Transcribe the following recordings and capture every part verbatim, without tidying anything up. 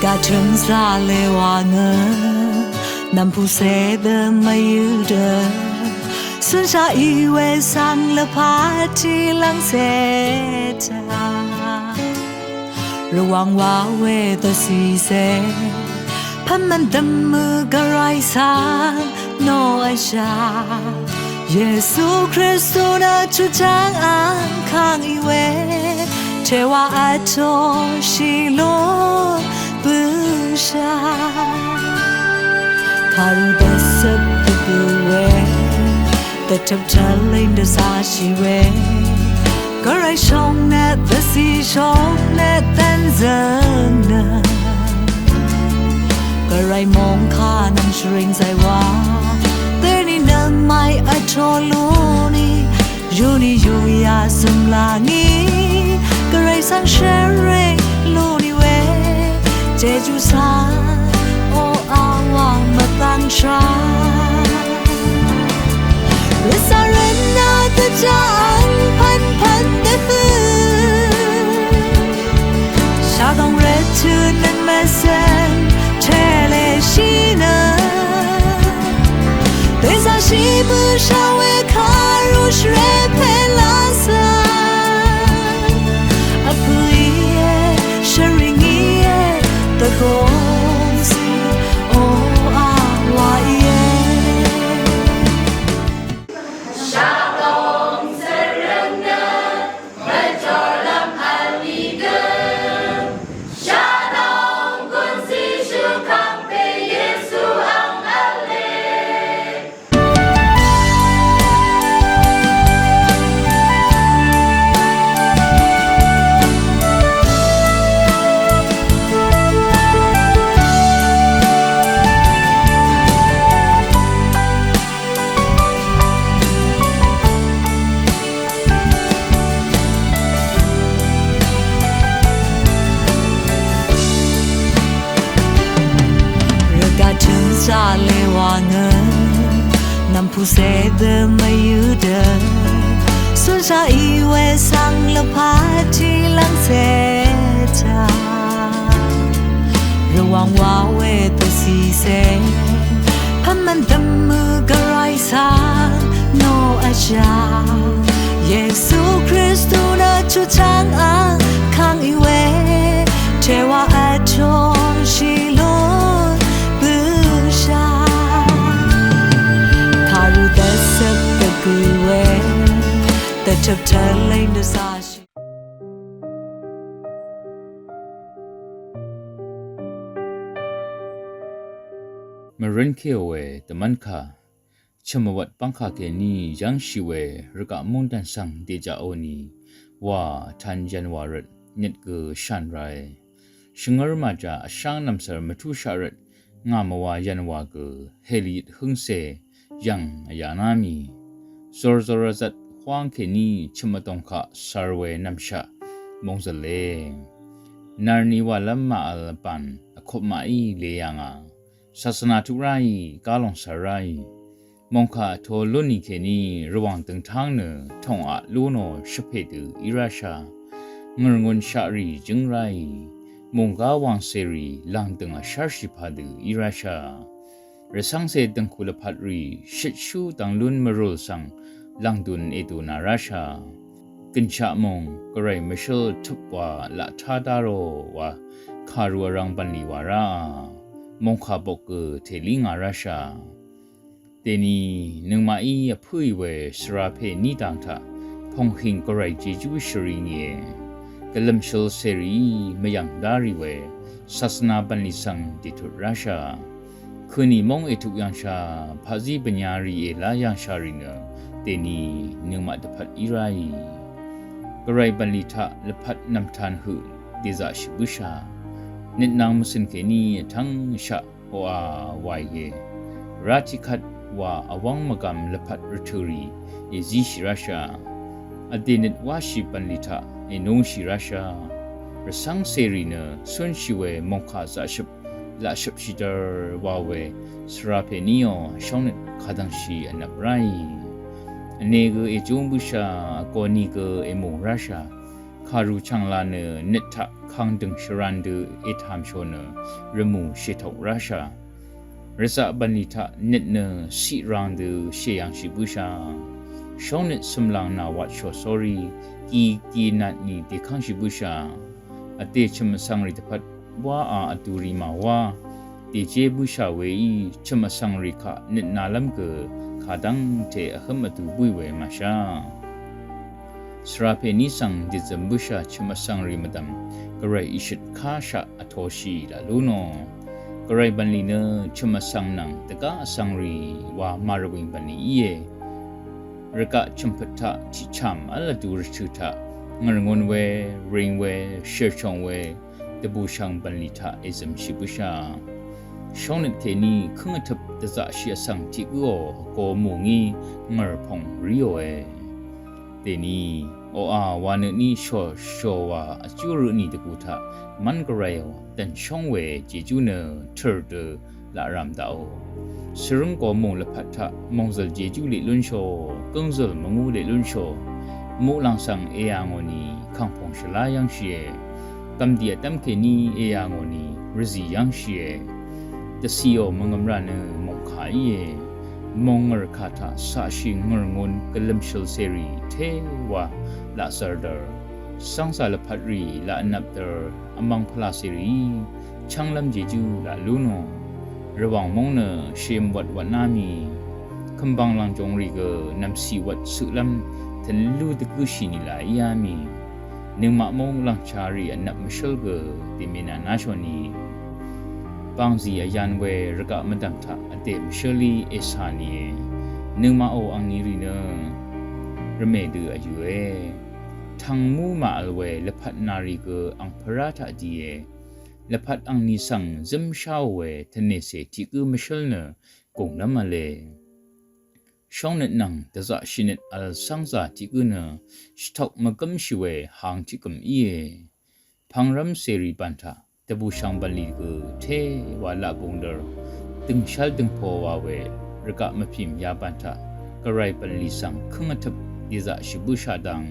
Gachøng zale wa ngø, nv̀mpùse dø mvyø̄ dø, cúnshaq í we svng lvpat tiqlv́ngse taq. Rvwàng wa we dvcìse, pv́n mv̀n dvmø Gvray svng nò vshà. Yesu Kristu nø chucháng angkang í we, tewa vtoshì lún bǿshà. Kàrú dvcøp dvgø we, dvtøp tvleng dvzashì we, Gvray shóngnøt dvcì shóngnøt dv́nzøng nø. Gvray mòngkà nvng shvring zay wa, deni nøngmaqí vtō lúnì, yuni yuya zø̀mlá ngí, Gvray svng shvring lúnì we, jejú svng, o, awang mvtvng shvra. Rvsà rvnà dvjá ang pvnpvn dvhø. Shagóng rvtø̄ nøn mvsvng tele shì nø. Dvzà shì bǿshà we kàrú shvre pè lásvng. Vpø̄ íe, shvring íe, dvgōngzø̀, o, a wa íe. Rvgaq tø̄ng zaqlè wa ngø, nv̀mpùse dø mvyø̄ dø, cúnshaq í we svng lvpat tiqlv́ngse taq. Rvwàng wa we dvcìse, pv́n mv̀n dvmø Gvray svng nò vshà. Yesu Kristu nø chucháng angkang í we, tewa vtoshì lún bǿshà. Kàrú dvcøp dvgø we, dvtøp tvleng dvzashì. Mvrøn kèò we dvmv́nkà, chø̀m vwvt bv́ngkà kèní yv́ngshì we rvgaq mungdàn svng dèjaqò ni, wa tàn yv̀nwà rvt nøt gø shàn rae. Shvngǿr màjà vsháng nv̀msvr mvtúshaq rvt ngà mvwà yv̀nwà gø hèlìyøt hǿngcè yv̀ng vyà ná mì. Zorzor vzvt hwáng kèní chø̀m vdòng kaq sar we nv̀mshaq mòngzø̀le. Narni wàlv́m màvl vbàn vkopmaqí le yà ngà. Sasvna tuq ráì, gálòng sar ráì. Mòngkà vtō lúnì kèní Rvwàng døngtáng nø tòngaq lú nò shvpè dø í ráshà. Ngø̀rngun shaqrì jǿng ráì. Mònggá wàngcèrì làngdø̀ng vshárshì pà dø í ráshà. Rvcv́ngcè dø̀ngkù lvpatrì shøtshú dvng lún mvrùl svng lv̀ngdùn èdùnà ráshà. Gø̀nshaq mòng Gvray mvshǿl tøp wa laq tá dá rò wa kàru vrvng bv̀nlì wà ráà. Mòngkà bok gø tèlí ngà ráshà. Dèni nøngmaqí vpǿì we svra pè ní dang taq pònghìng Gvray jejú shvri ngìe. Gvlø̀m shøl cèrìí mvyv̀ng dá rì we sasvna bv̀nlì svng dètut ráshà. Køni móng ètuq yv̀ngshà, paqzí bvnyarì èlá yv̀ngshà rì nø dèni nøngmaq dvpvt í ráì. Gvray bv̀nlì taq lvpat nv̀mtan høq dèzaqshì bǿshà. Nøtnang mvcø̀n kèní vtv́ng shaq oqà wàìe. Rá tiqkvt wà vwv́ng mvgàm lvpat rvtø̀rì èzíshì ráshà. Vdè nøt wáshì bv̀nlì taq ènúngshì ráshà. Rvcv́ng cèrì nø cúnshì we mòngkà zaqshøp laqshøpshì dvr wa we svra pè níò shóngnøt kadv̀ngshì vnvp ráì. Vne gø èjúng bǿshà, vgò ni gø èmùng ráshà. Kàrù chv̀ngla nø nøt taq kangdø̀ng shvran dø ètàmshò nø rvmù shètok ráshà. Rvzaq bv̀nlì taq nøt nø ciq rang dø shèyv̀ngshì bǿshà. Shóngnøt cø̀mlàng nàwatshò sórí, kì kì natni dèkv́ngshì bǿshà. Vdè chø̀m vsvng rì dvpvt wáā vdurì màwá dèjé bǿshà weí, chø̀m vsvng rì kaq nøt nalv́m gø kadv́ngte vhǿm vdu bǿì we màshá. Svra pèní svng dìzøm bǿshà chø̀m vsvng rì mvdv̀m gvray ìshøt káshaq vtoshì laq lú nò. Gvray bv̀nlì nø chø̀m vsvng nvng dvgá vsvng rì wa màrvwìng bv̀nlì íe. Rvgaq chø̀mpøt taq tiqchàm v́l vdu rvchø̀ taq ngø̀rngun we, ring we, shèrchòng we, dvbùshv̀ng bv̀nlì taq èzø̀mshì bǿshà. Shóngnøt kèní kǿng vtøp dvzaqshì vsvng tiq gǿò vgo mù ngí ngø̀rpòng ríòe. Dèní oqà wa nø tní shòshòwà vjú røtnì dvgù taq mv́n gvrayò dv̀nshóng we jejú nø tø̀r dø laq ràm daqò. Svrǿng gomùng lvpat taq mòngzø̀l jejú leq lúnshò, gǿngzø̀l mvngú leq lúnshò, muqlàng svng èyà ngò ni kàngpòng shvlá yv́ngshìe. Gv̀mdì vdv́m kèní èyà ngò ni rvzì yv́ngshìe. Dvcìò mvngø̀m rà nø mòngkà íe. Mòngngø̀r kà taq saqshì ngø̀rngun gvlø̀m shø̀l cèrì téwa laq zv̀rdv̀r. Sv́ngzà lvpat rì laq vnvp dv̀r vmvng pvlà cèrì chv́nglv́m jejú laq lú nò. Rvwàng móng nø shèmwvt wvtná mì, kø̀mbv̀ng lv̀ngjòng rì gø nv̀mcì wvt cøqlv́m tvlú dvgǿshì nìlà íá mì. Nøngmaq móng lv̀ngcha rì vnvp mvshǿl gø dèmènànáshò ni. Bàngzì vyan we rvgaq mvdv̀m taq vdè mvshǿlí ècà nìe. Nøngmaqò angni rì nø rvmè dø vyø̀e. Tv̀ngmú màvl we lvpat nàrì gø angpvrá taq die. Lvpat angni svng zǿmsháò we tvnècè tiq gǿ mvshǿl nø gùnglv́m v̄le. Shóngnøt nvng dvzaqshìnøt vl cv́ngzà tiq gǿ nø shvtok mvgǿmshì we hang tiq gø̀m íe. Pvngrv́m cèrì bàn taq dvbùshv̀ng bv̀nlì gø téwa laq bung dvr dø̀ngshv́l dø̀ngpò wa we rvgaq mvpìm yabàn taq gvray bv̀nlì svng kǿng vtøp dìzaqshì bǿshà dang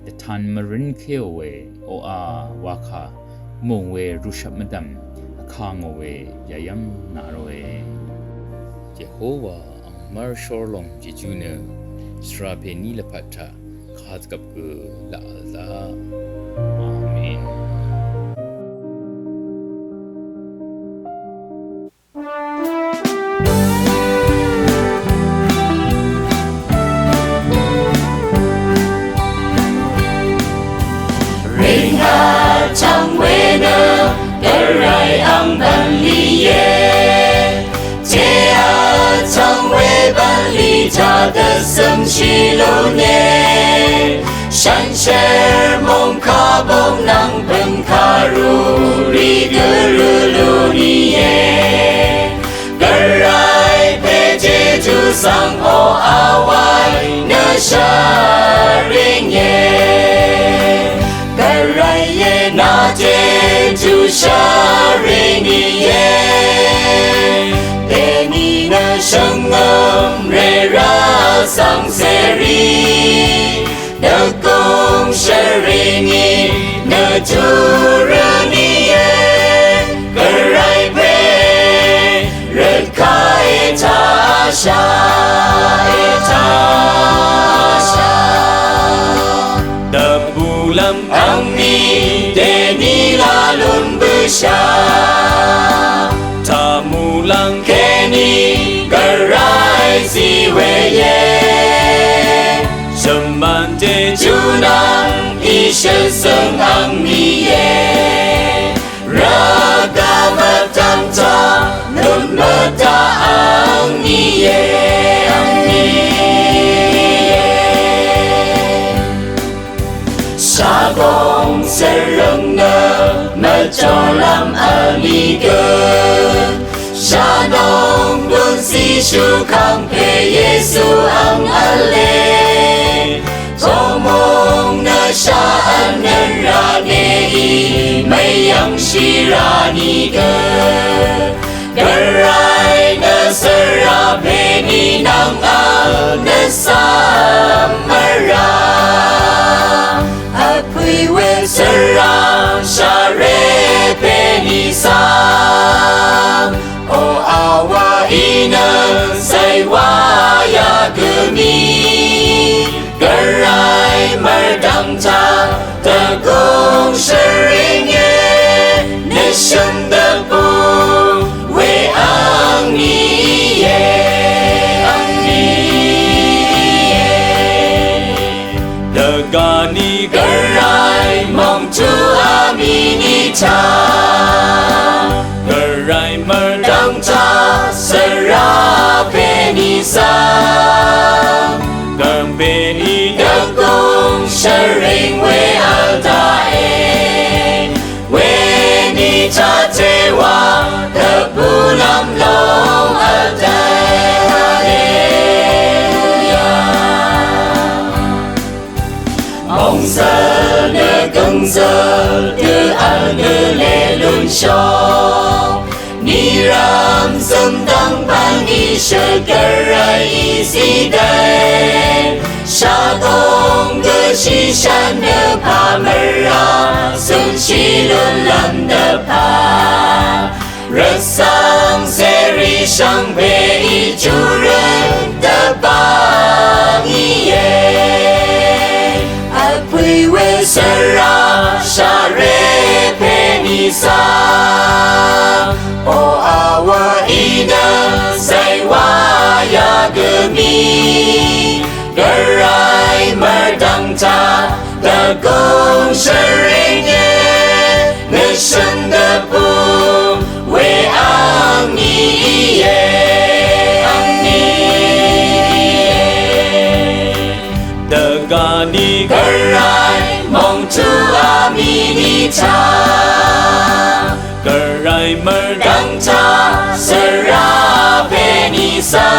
dvtan mvrǿnkéò we oqà wakà mùng we rùshvp mvdv̀m vkà ngò we yayv́ng nà ròe. Yehowa angmv́r shórlòng jejú nø svra pèní lvpat taq kadvgvp gø laq vl daq. Amen. Rìnghvt chvng we nø gvray ang bv̀nlì íe. Jeá chvng we bv̀nlì taq dvzømshì lú nìe. Shànshér mòngkà bóng nvng bø̀n kàrú rì gø rø lú nìe. Gvray pè jejú svng oqà waí nø shvrìnge. Gvray íe nà jejú shvrìnge. Dèní nø shvngø̀mré rá svng cèrì dvgùng shvrìnge nø júrø nìe. Gvray pè røt kà ètashà, ètashà. Dvbùlv́m angni dèní laq lún bǿshà. Taq muqlàng kèní gvray zí we íe. Shvmán jejú nvng ìshøt zøng angni íe. Rvgaq mvdv̀m taq nøt mvdaq angni íe, angni íe. Shagóng svrøng nø mvjolv́m vl nìgø. Shadong bøn zí shú kangpe Yesu ang vle. Tomong nø sha vnøn rane í mvyvngshi rani gø. Gvray nø svra peni nvng vl nø samvra. Vpø̄ we Wa yagø mì gvray mvrdvng taq dvgùng shvring e, nø shøn dvbù we angni e, angni e. Dvgani gvray mongtu amini taq gvray mvrdvng taq svra peni sa gvmbeni dvgùng shvring we alda e. Weni taq tewa dvbù lam long alda e. Haleluya. Mòngzøl nø gøngzøl dø vl nø lelun shò. Niram zømdvng pvni shøt gvray í zí dv́. Shagong gø shishan nø pà mvra, sønshi lun lvm dvpà. Rvsvng seri shvngbe í jurøn dvbang íe. Vpø̀í we svra share peni sa. O awa í nø zaywa yagø mì. Gvray mvrdvng taq dvgùng shvring e, nø shøn dvbù we angni íe, angni íe. Dvgani gvray mòngtu amini taq gvray mvrdvng taq svra peni sa.